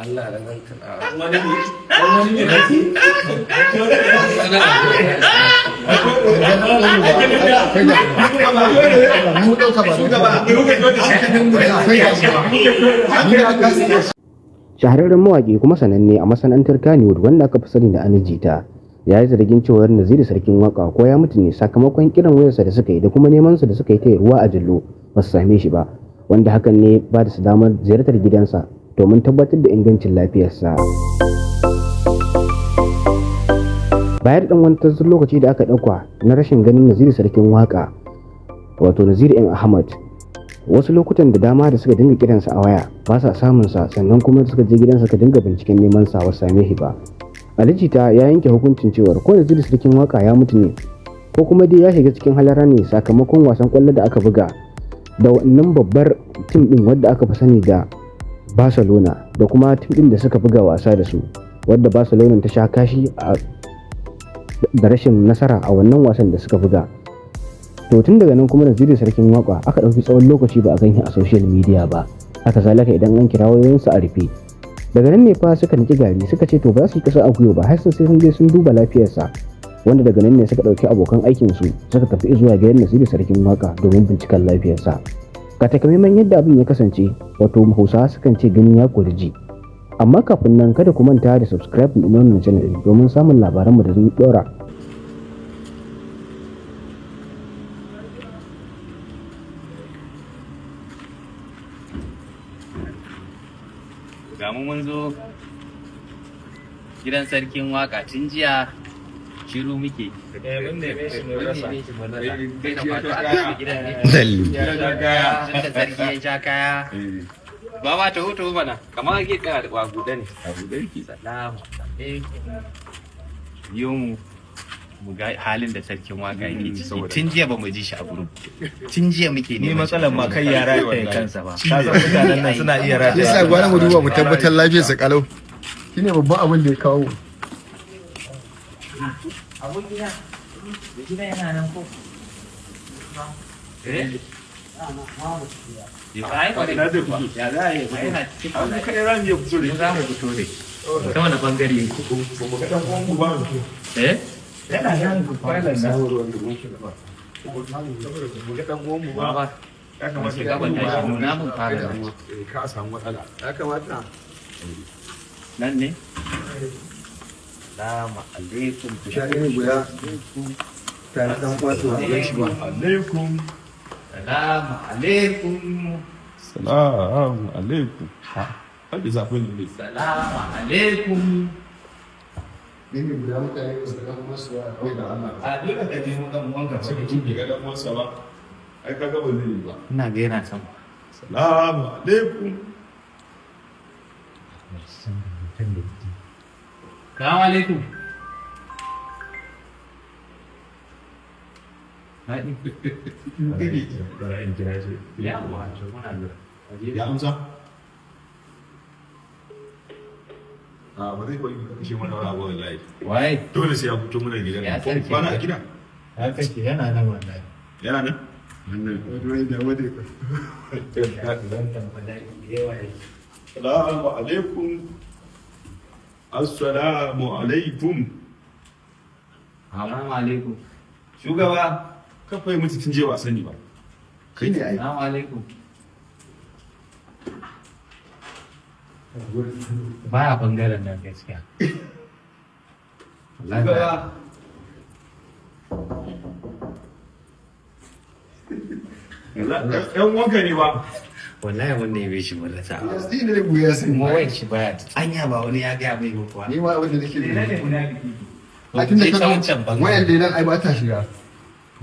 Allah da zan tuna. Mu ɗauka ba Shahararren mawaƙi kuma sananne a masana'antar Kannywood wanda aka fi sani da Ali Jita ya yi zargin cewar Naziru Sarkin Waƙa ko ya mutu ne sakamakon kiran wayarsa da suka yi da kuma nemansa da suka yi ta ruwa a jallo ba su same shi ba, wanda hakan ne ba da su damar ziyartar gidansa domin tabbatar da ingancin lafiyarsa. Bayar ɗan wani tazarar lokaci da aka ɗauka na rashin ganin Naziru Sarkin Waƙa, wato Naziru M. Ahmad, wasu lokutan da dama da suka dinga kiransa a waya ba sa samun sa, sannan kuma suka je gidansa suka dinga binciken neman sa ba same shi ba. Ali Jita ya yanke hukuncin cewar ko Naziru Sarkin Waka ya mutu ne ko kuma dai ya shiga cikin halara ne sakamakon wasan kwallo da aka buga da wannan babbar tim din wadda aka fi sani da Barcelona da kuma tim din da suka buga wasa da su, wadda Barcelona ta sha kashi da rashin nasara a wannan wasan da suka buga. To tun daga nan kuma Naziru Sarkin Waka aka ɗauki tsawon lokaci ba a ganshi a social media ba. Haka zalika idan an kira wayoyinsa a rufe. Daga nan ne fa suka niki gari suka ce to ba su yi kasa a gwiwa ba har sai sun je sun duba lafiyarsa. Wanda daga nan ne suka ɗauki abokan aikinsu suka tafi zuwa gidan Naziru Sarkin Waka domin binciken lafiyarsa. Ga takamaiman yadda abin ya kasance, wato Hausawa sukan ce gani ya kori ji. Amma kafin nan kada ku manta da subscribe ɗin wannan channel ɗin domin samun labaranmu da sun ɗora. Ga mu mun zo gidan Sarkin Waka, tun jiya shiru muke. Mun neme shi mun rasa. Kai da kwato a cikin gidan ne. Tun da sarki ya sha kaya. Baba, ta hutu mana, kamar ake kana da buɗe ne. A buɗe yake. Salamu alaikum. Biyo mu mu ga halin da Sarkin Waka yake ciki. Tun jiya ba mu ji shi a group. Tun jiya muke Ni neman shi. matsalar ma kai ya rataye kansa ba. Ka san mutanen nan suna iya rataye. Yasa gwara mu duba mu tabbatar lafiyarsa kalau, shine babban abin da ya kawo. Abokina, da gida yana nan ko? Eh? Ya ai kwarai. Ya za a yi? Ai, yana cikin An kaɗai za mu iya fito da Mu za mu fito ne. Ta wani bangare yake? Ba mu ga ɗan uwan mu ba. Eh? Yana nan kwanan nan. Mu ga ɗan uwan mu ba. Baba, Ya kamata shiga ban tashi nuna mun fara nan. Ka a samu matsala. Ya kamata. Nan ne? Salamu alaikum. Sha ne guda tare dan kwato a gan shi ba. Alaikum. Salamu alaikum. Salamu alaikum. Haɗe zafin ne. Salamu alaikum. Ne ne guda mutane ba su ga kuma su ba kai da Allah. A dole ka nemo dan uwanka. Sai mutum bai ga ɗan uwansa ba. Ai kaga ba zai yi ba. Ina ga yana sama. Salamu alaikum. Salamu alaikum. Haɗi. Yawwa, to muna lura. Ya amsa? A ba zai bari ka kashe mana wani abu wallahi. Waye? Dole sai ya fito mana gidan. Ya Ko sarki. kwana a gida. Ya kake yana nan wallahi. Yana nan? Wani da wani. Salamu alaikum. Assalamu alaikum. Salamu alaikum. Shugaba, kafa yi mutu tun je ba sani ba. Shine ai. Salamu alaikum. Baya bangaren nan gaskiya. Wallahi baya. Yan wanka ne ba. Wallahi wannan ya bai shi wallata. Yanzu ne da ya sani. Kuma wayan shi baya. Anya ba wani ya gaya mai ba kuwa. Ni ma abin da nake da a tun da Je ta kan wancan bangaren. wayan da nan ai ba ta shiga.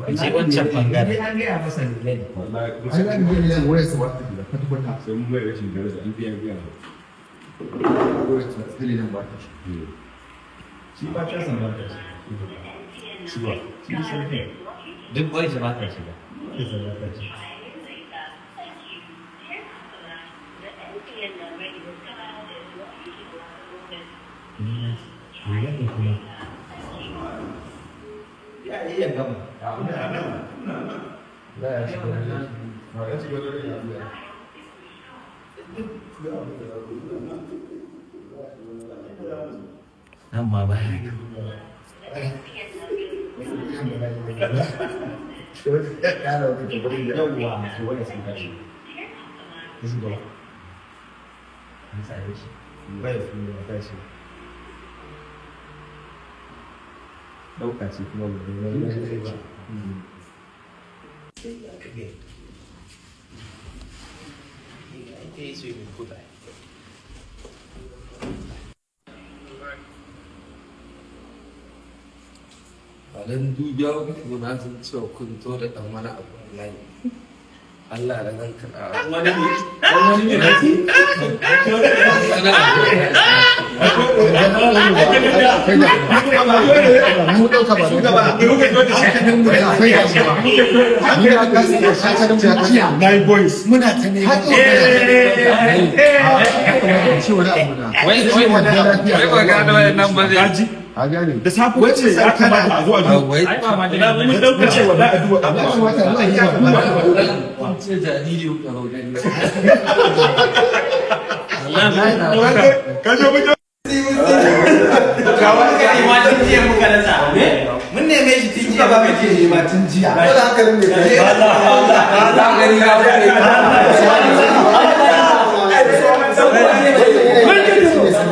Je wancan bangaren. An gaya masa ne. Wallahi Ai za mu yi nan wayar sa ba ta shiga kwata kwata. sai mun mai rashin daraja an biya biya. Wayar sa ta nan ba ta shiga. Shi ba ta san ba ta. Shi ba. Shi sarki. Duk wayan shi ba ta shiga. Ya iya gama. Za ya shiga wani. Ya shiga wani. Ya Nan ma baya. Yawwa, to waya sun tashi. Sun gaba. An same shi. Waya sun tashi. Ɗauka ce kuma ba zai ba. Ita yi swimming pool ai. Ba dan dubiya ba kuke ba, na san cewa kun zo da ɗan wani abu, wallahi. Allah da zan karɓa. Wani ne? Wani ne? Wani abu. Mu ɗauka ba Shugaba, hankalin mu da akwai damuwa. Ni na ga hankalin mu ya tashi. Nine boys. Muna ta neman ce wani abu na. Wai wai wai ba gano wayannan ba zai. A gane. Da safe kace ya kamata a zo a duba. Wai Ai ba ma Ina mun dauka cewa za a duba. Ya kamata a zo a yi ba. kun ce jariri kuka zo gani. Ka zo mun Ga wani gari ma tun jiya muka rasa. Mun neme shi tun jiya ba mai Ke nema tun jiya. Dole hankalin mai tashi. Za gani na wuce.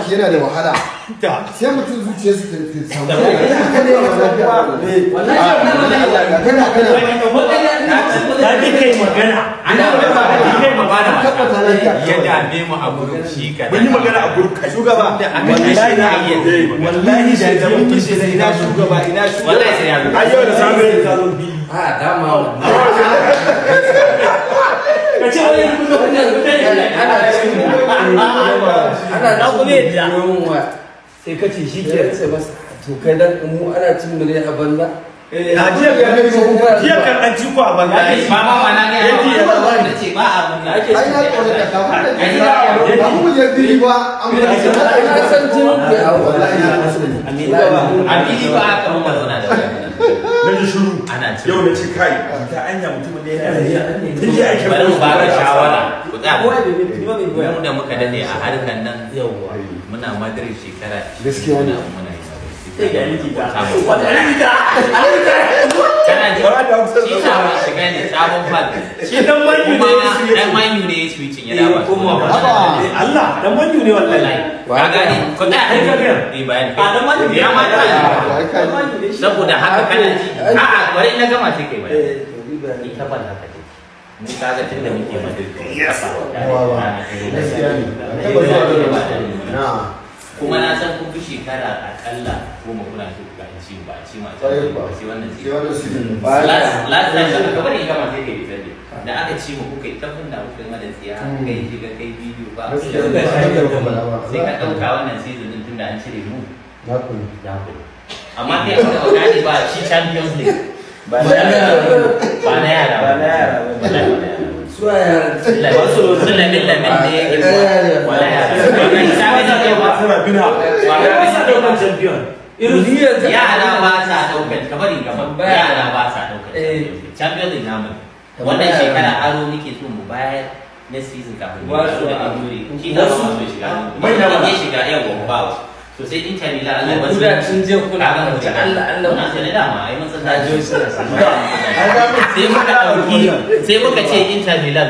Yana da wahala. Sai mutum zuciyarsa ta samu. Kana kana. Ta ji kai magana. Ana kai magana. Tabbata lafiya. Ya dame mu a gurin shi kaza. Mun yi magana a gurin kai. Shugaba, Da aka tashi na iya. Wallahi da da mun kishe da ina shugaba, ina shugaba. Wallahi sai ya zo. Ai yau da safe. A dama wannan. Ka ce wani kun zo kun Ana cin ana Na kuma cin yadda. miliyoyin waya. Sai ka ce shi Sai ya ce masa to kai dan mu ana cin miliyan a banza. A jiya jiya kan an ci ku a banza. Ba ma ma na ga yawa. Na ce ba a mun. Ai na tsoron ka kafin da kafin mu je fili ba an ba Ai na san jinin ku ya wallahi na sani. A fili ba aka mun zauna da wani. Na ji shiru. Ana ci. Yau na ce kai. Ta anya mutumin da yana da Tun jiya ake Bari mu baka shawara. Ku tsaya. Mu da muka dade a harkar nan muna Madrid shekara. Gaskiya ne. Muna yi. Sai ga likita. Kana ji? Ba da kusa Shi sabon shiga ne, sabon fal. Shi dan manyu ne Kuma ya switching. dan manyu ne ya switching ya dawo. Koma ba. Haba. Allah dan manyu ne wallahi. Wallahi. Ka gane? Ko da Ai, ka gaya. Eh bayani. A dan manyu ne. Ya ma ta. Ai, kai. Dan manyu ne shi. Saboda haka kana ji. A'a bari in na gama sai kai bayani. Ita ban haka take. Ni kaga tunda muke Madrid. Yes. Gaskiya ne. Taɓa zuwa da ba. Na. Kuma na san kun fi shekara akalla 10 kuna so ga ci ba ci ma ci Kwarai kuwa. ba sai wannan Sai season. wannan season. Last time da aka bari in gama sai kai defend. Da aka ci mu kuka yi ta kunna kuka yi mana tsiya kai shiga kai bidiyo ba. Gaskiya ne. Ba da ba ba. Sai ka ɗauka wannan season din tunda an cire mu Na kula. za ku. Amma kai abin da ba gane ba shi Champions League. Ba na yara ba. Ba na yara ba. Ba na yara ba. Wallahi ba na yara ba. Su a yaran. Suna bin lamin ne yake zuwa. Wala yara. Suna bina. Ba sa daukan champion. Irin Ni yanzu Yara ba sa ɗaukar kamar in gaban yara ba sa ɗaukar Champions League namu ne. Wannan shekara aro muke so mu bayar na season kafin mu Ba su da aro. injury. Shi da ba su shiga. Manya Manya ba. ya shiga yawa ba wasu. To sai Inter Milan Allah ba su. Ku da tun jiya kuna Kaga mu kwance, Allah Allah. Muna sane dama ai mun san Na ji wasu na sane. Sai muka ɗauki sai muka ce Inter Milan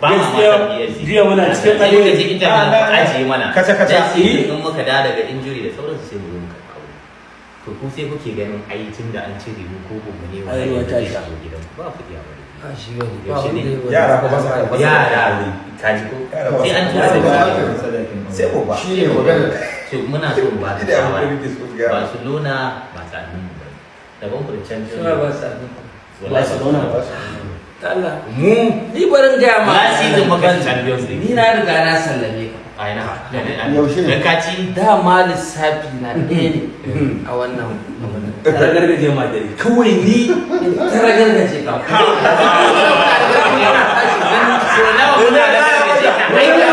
ba ma Gaskiya, mata PSG. jiya muna cikin Sai muka ce Inter Milan ba ajiye mana. Kaca kaca. Dan season in muka dawo daga injury da sauransu sai mu zo muka kawo. To ku sai kuke ganin ai tun da an cire mu ko mu ne Ai, wani wata zai sha. shigo gidan ku. Ba ku iya wani. A shi wani ba Yaushe wanda ne? ya wani. Yara fa ba sa karɓar Yara ka ji ko? Yara ba Sai sa an tura da Sai ko ba. Shi ne magana. To muna so mu ba ka Ina abin da shawara. muke so ga. Barcelona ba sa mu ba. Daban ku da Champions Suna ba League. sa abin. Wallahi Barcelona ba. Ta Allah. Mu Ni barin gaya ma. last season muka ci Champions League. Ni na riga na sallame ka. A ina? Yaushe ne? Dan ka ci Dama lissafi na ɗaya ne a wannan abin. Ta gargaje ma dare. Kawai ni Ta ragargaje ka. So nawa muna da gargaje ka? Ai, ka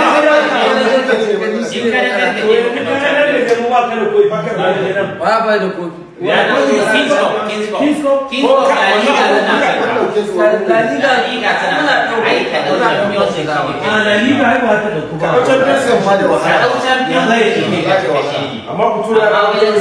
In ka da gargaje ka ka gargaje mu ba ka da kofi. Ba ka da nan. Ba ba da kofi. Kings Cup, Kings Cup. Kings Cup? Kings Cup, La Liga tana An ɗauke su La wani Liga La Liga tana muna ɗauka- ai ka ɗau muna Champions League ɗauka- shi ne. A La Liga ai ba ta dauku ba. Champions League ma da Ka wahala. ɗau Champions League shi ne ka cika shi. Amma ku tura Amma wajen